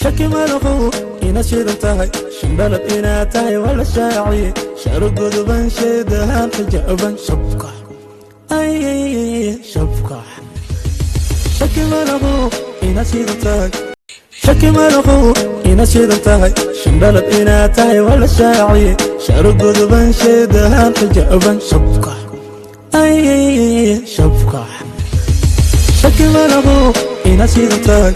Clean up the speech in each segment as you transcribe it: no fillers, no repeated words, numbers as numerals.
Shaki malahow inaad shidan tahay, shandhalad inaad tahay waa la shaaciye. Sharo godoban, sheedahan xijaaban, shabka ay shabka. Shaki malahow inaad shidan tahay, shaki malahow inaad shidan tahay, shandhalad inaad tahay waa la shaaciye. Sharo godoban, sheedahan xijaaban, shabka ay shabka. Shaki malahow inaad shidan tahay,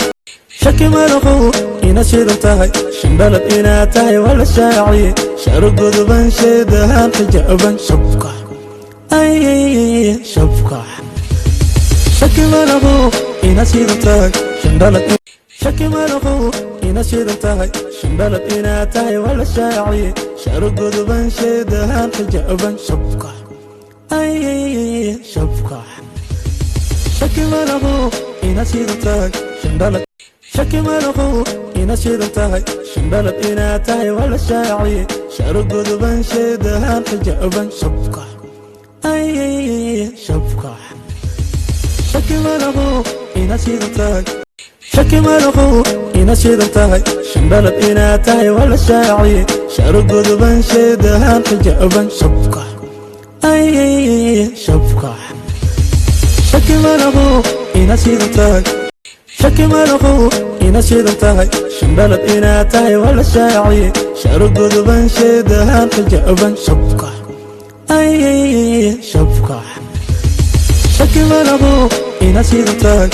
shaki malahow inaad shidan tahay, shandhalad inaad tahay waa la shaaciye. Sharo godoban, sheedahan xijaaban, shabka ay shabka. Shaki malahow inaad shidan tahay, shandhalad. Shaki malahow inaad shidan tahay, shandhalad inaad tahay waa la shaaciye. Sharo godoban, sheedahan xijaaban, shabka ay shabka. Shaki malahow inaad shidan tahay, shandhalad. Shaki malahow inaad shidan tahay, shandhalad inaad tahay waa la shaaciye. Sharo godoban, sheedahan xijaaban, shabka ay shabka. Shaki malahow inaad shidan tahay, shaki malahow inaad shidan tahay, shandhalad inaad tahay waa la shaaciye. Sharo godoban, sheedahan xijaaban, shabka ay shabka. Shaki malahow inaad shidan tahay, shaki malahow inaad shidan tahay, shandhalad inaad tahay waa la shaaciye. Sharo godoban, sheedahan xijaaban, shabka ay shabka. Shaki malahow inaad shidan tahay.